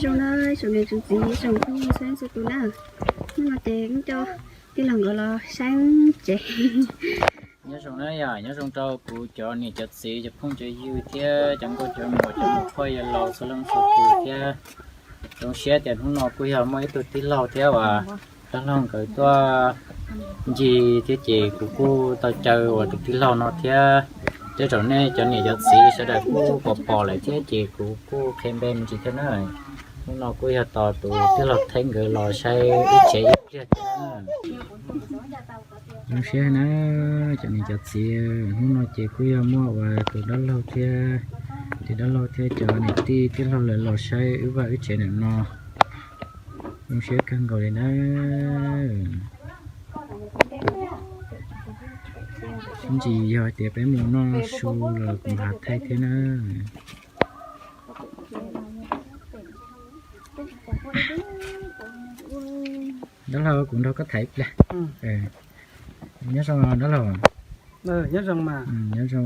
Zoo na, tsoom niam tsoom txiv, tsoom phooj ywg txhua leej txhua tus na. Hnub no ces kuj coj tij laug nkawd los saib tsev. Nyob zoo na yom, nyob zoo rau kuv cov niam cov txiv, cov phooj cov ywg thiab cov nkauj cov muam, cov muam phauj yawg laus txhua leej txhua tus thiab. Zoo siab tias hnub no kuj yog muaj ib tug tij laug thiab uas dab laug nkawd tuaj ncig thiab ces kuv kuj tau caw uas tus tij laug no thiab. Tej zaum nej cov niam cov txiv sawv daws kuj pom pom lawm thiab ces kuv kuj qhia npe me ntsis thiab na. Hnub no kuj yog tos tus tij laug Theeb nkawd los saib ib tsev ib pliag thiab na. Zoo siab na cov niam cov txiv, hnub no ces kuj yog muaj uas tus dab laug thiab, tus dab laug thiab cov niam tij tij laug lawv los saib wb vaj wb tsev ntawm no. Zoo siab kawg nkaus li na. Ib ntsis yog tias peb mus noj su los kuv mam thaij thiab na. Dab laug, kuv nrog koj tham ib pliag. Nyob zoo dab laug. Nyob zoo.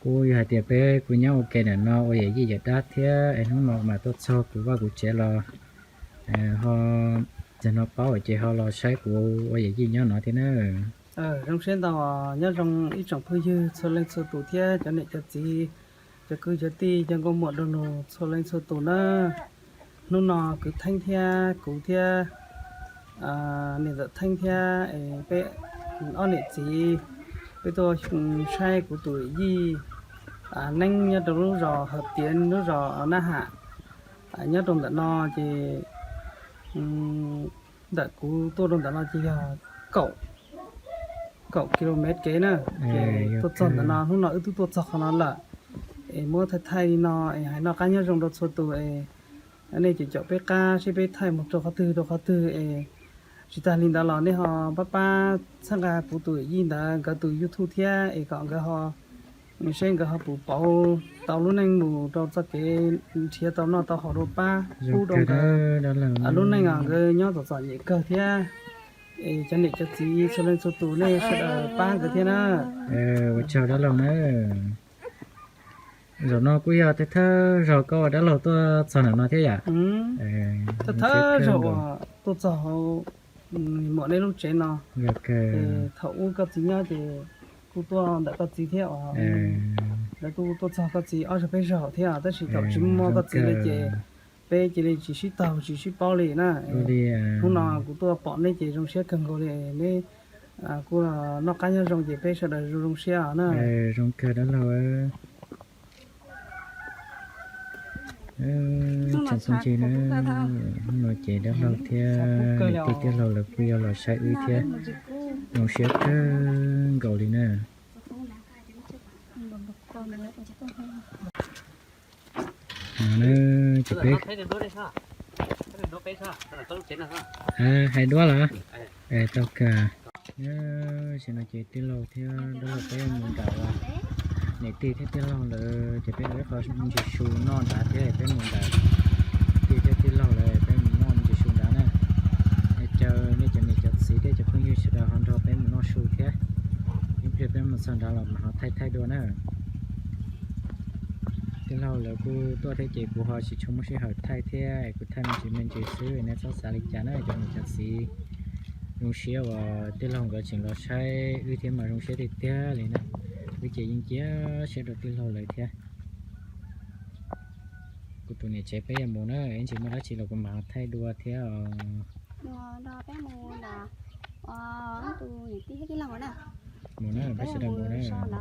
Kuj yog hais tias peb kuj nyob ua ke ntawm no ua yawm yij yawm dab thiab es hnub no mas tuaj txog kuv vaj kuv tsev los ho txog no paub ces ho los saib kuv ua yawm yij nyob no thiab na. Zoo siab ntau, nyob zoo ib tsoom phooj ywg txhua leej txhua tus thiab cov niam cov txiv, cov kwv cov tij, cov nkauj muam nraug nus txhua leej txhua tus na. Hnub no kwv Theeb thiab kuv thiab niam ntxawm Theeb thiab peb ob niam txiv, peb tuaj saib kuv tus yij Neeb nyob rau lub zos Hav Tiav, lub zos Nab Ham. Nyob rau ntawm no ces ntawm kuv tuaj rau ntawm no ces yog kaum kilomev kev na. Ces tuaj txog ntawm no, hnub no wb twb tuaj txog qhov no lawm, es muab thaij thaij li no es hais noj qab nyob zoo rau txhua tus es nej ces caum peb qab seb peb thaij mus rau qhov twg rau qhov twg es tsis tag li ntawd los nej ho pab pab txhawb nqa kuv tus yij ntawd nkawd tus YouTube thiab es kom nkawd ho seb nkawd ho puas pauv tau lub neej mus rau txoj kev nrhiav tau noj tau haus rau pab pub rau nkawd lub neej os. Nkawd nyob txom txom nyem kawg thiab es cov niam cov txiv txhua leej txhua tus nej sawv daws pab nkawd thiab na. Ua tsaug dab laug na. Zaum no kuj yog thawj thawj zaug koj ua dab laug tuaj txog ntawm no thiab yom? Thawj thawj zaug uas tuaj txog hauv muam nej lub tsev no. Thaum ub koj txiv nyob ces kuj tuaj ntawm koj txiv thiab os. Lawv kuj tuaj txog koj txiv ob zaug peb zaug thiab, tab sis thaum tsis muaj koj txiv li ces peb cia li tsis sib taug tsis sib paub li na. Hnub no kuv tuaj pom nej ces zoo siab kawg nkaus li. Neb kuj noj qab nyob zoo ces peb sawv daws zoo zoo siab os na. Zoo kawg dab laug. Tsoom phooj ywg na, hnub no ces dab laug thiab niam tij tij laug lawv kuj yog los saib wb thiab, zoo siab kawg nkaus li na. Ces peb hais duab los? Tau kawg. Tam sim no ces tij laug thiab dab laug peb mus nram, niam tij thiab tij laug lawm ces peb ua ib qho ntsis su noj nrad thiab peb mus nram, tij thiab tij laug lawm peb mus noj ntsis su nrad na. Caw nej cov niam cov txiv thiab cov phooj ywg sawv daws ho nrog peb mus noj su thiab. Ib pliag peb mus txog nrad los mas ho thaij thaij dua na. Tij laug lawv kuj tuaj thiab ces kuv ho tsis tshua muaj sij hawm thaij thiab es kuv thaij me ntsis me ntsis xwb, nej txhob xav li cas na cov niam cov txiv. Zoo siab uas tij laug nkawd tseem los saib wb thiab mas zoo siab tiag tiag li na. Wb ces yeej cia siab rau tij laug lawv thiab. Kuv tus niam tsev peb yuav mus na, ib ntsis muaj dab tsi los kuv mam thaij dua thiab os. Mus na, peb sawv daws mus na.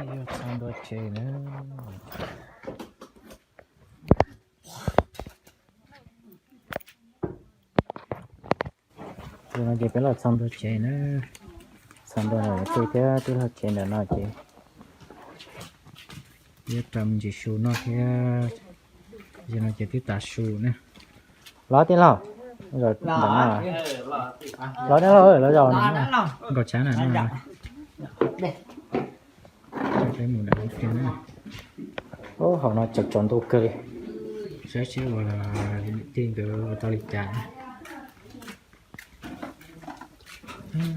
Yog txog ntua tsev na. Ces no ces peb los txog ntua tsev na. Txog ntua lawm, tij thiab tij laug tsev ntawm no ces yuav rau me ntsis su noj thiab. Ces no ces twb tas su na. Los tij laug, ntawm no. Los dab laug, los zaum nkaum tshav na no. Peb mus nram no. Ub, hauv no tsaus tsaus ntuj kawg li. Saib seb ua niam tij nkawd ua tau li cas.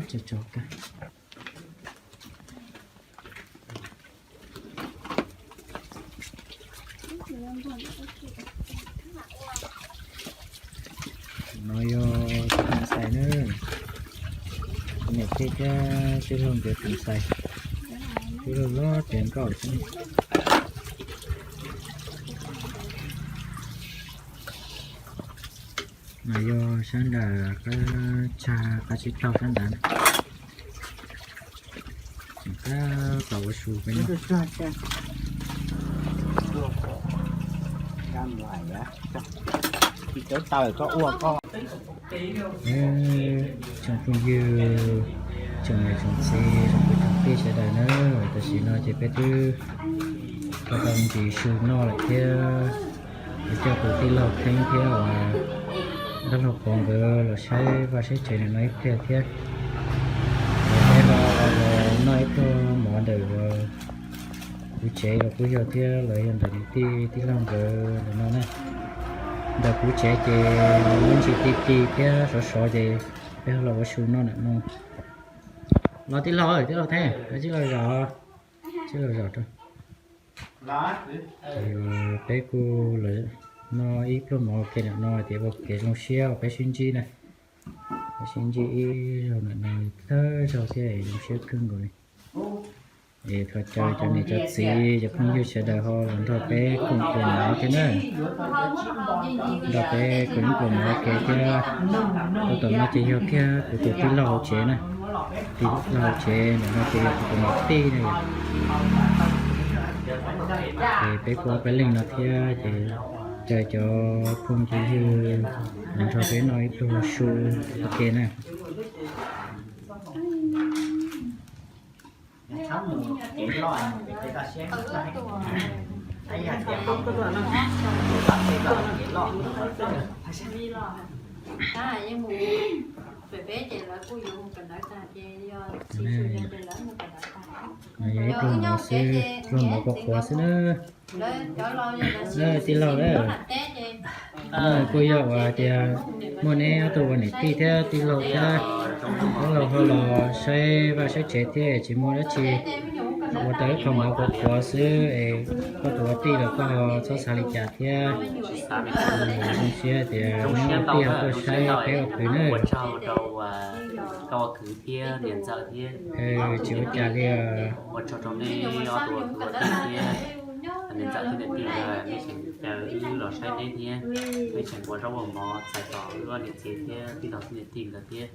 Tsaus tsaus kawg. No yog tub ntxhais na, niam tij thiab tij laug nkawd tus ntxhais, tij laug loj tiav nkauj xwb. No yog sab nram qab tsag qab tsib taug sab ntawd. Tseem tab tom ua su peb no. Tsoom phooj ywg, tsoom niam tsoom txiv, tsoom kwv tsoom tij sawv daws na, tam sim no ces peb twb tau tau ntsis su noj lawm thiab. Kuv coj kuv tij laug Theeb thiab uas dab laug Pov nkawd los saib vaj saib tsev ntawm no ib pliag thiab. Peb ho los noj ib pluag mov ntawm kuv tsev los kuj yog thiab, los yog ntawm niam tij tij laug nkawd ntawm no na. Ntawm kuv tsev ces muaj ntsis ti ti thiab sov sov ces peb ho los ua su noj ntawm no. Los tij laug, tij laug Theeb, tij laug zom, tij laug zom rau. Peb kuj los noj ib pluag mov ua ke ntawm no tias ua kev zoo siab uas peb sib ntsib na. Peb sib ntsib ib zaug ntawm no thawj zaug thiab zoo siab kawg nkaus li. Es thov caw cov niam cov txiv cov phooj ywg sawv daws ho los nrog peb koom pluas mov thiab na. Nrog peb koom pluas mov ua ke thiab. Tab tom no ces yog kiag kuv tus tij laug hauv tsev na. Tij laug hauv tsev ntawm no ces yog kuv tus niam tij na yom. Ces peb kuj ob peb leeg no thiab ces caw cov phooj cov ywg los nrog peb noj ib pluag su ua ke na. Yog ib pluag mov xwb, pluag mov qhuav qhuav xwb na. Tij laug, kuj yog uas tias muaj neb ob tug ua niam tij thiab tij laug thiab, dab laug ho los saib vaj saib tsev thiab tsis muaj dab tsi ua tau ib qho mov qhuav qhuav xwb es koj tus ua tij los koj ho txhob xav li cas thiab. Zoo siab tias neb ua tij ho tuaj saib peb ua kwv na. Koj ua kwv thiab niam ntxawm thiab. Tsis ua cas li. Ua tsaug rau neb ob tug ua kwv ua tij thiab niam ntxawm thiab niam tij, neb tseem caw wb los saib neb thiab, neb tseem ua zaub ua mov txais tos wb ob niam txiv thiab tij laug thiab niam tij nkawd thiab.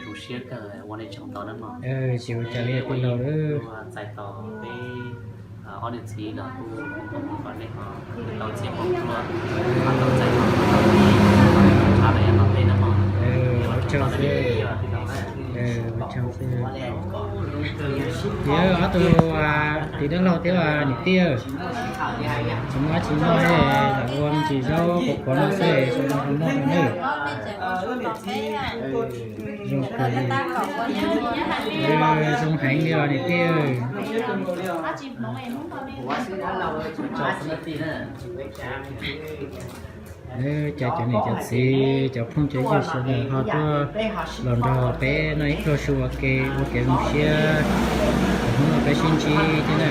Zoo siab kawg, ua nej tsaug ntau na mog. Tsis ua cas li tij laug. Txais tos peb ob niam txiv los kuj thov kom nej ho tau txhiaj npaum tuaj, ho tau txais tos tau tij, tshab los yog tos peb na mog. Ua tsaug xwb. Ua tsaug xwb. Yog ob tug tiv dab laug thiab niam tij, tsis muaj dab tsi noj, lam ua me ntsis zaub qhuav qhuav no xwb, sawv daws ho noj nawb. Zoo kawg li. Zoo heev li os niam tij. Caw cov niam cov txiv cov phooj cov ywg sawv daws ho tuaj los nrog peb noj ib pluag su ua ke, ua kev zoo siab, hnub no peb sib ntsib thiab na.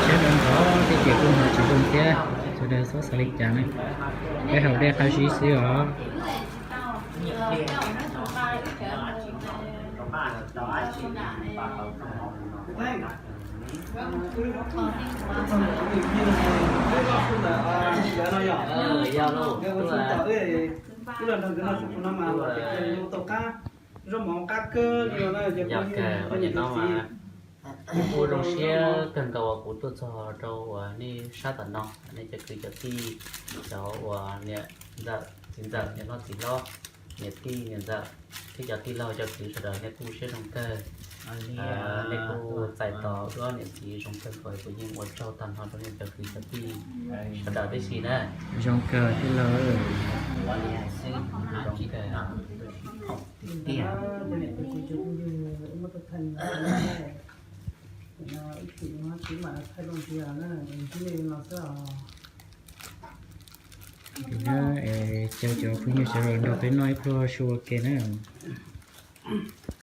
Saib ntxov ntxov thiab ces kuj hnov tsis zoo thiab, sawv daws txhob xav li cas na. Peb haus dej qab zib xwb os. Yog kawg, ua nim no mas kuv kuj zoo siab kawg nkaus uas kuv tuaj txog rau uas nej sab tom no, nej cov kwv cov tij, cov uas niam ntxawm txiv ntxawm niam hlob txiv hlob, niam tij niam ntxawm thiab cov tij laug cov kwv sawv daws nej kuj siab zoo kawg. Nej kuj txais tos wb ob niam txiv zoo kawg nkaus, kuv yeej ua tsaug tag nrho rau nej cov kwv cov tij sawv daws tib si na. Zoo kawg tij laug. Zoo kawg tiag tiag. Caw cov phooj ywg sawv daws nrog peb noj ib pluag su ua ke na.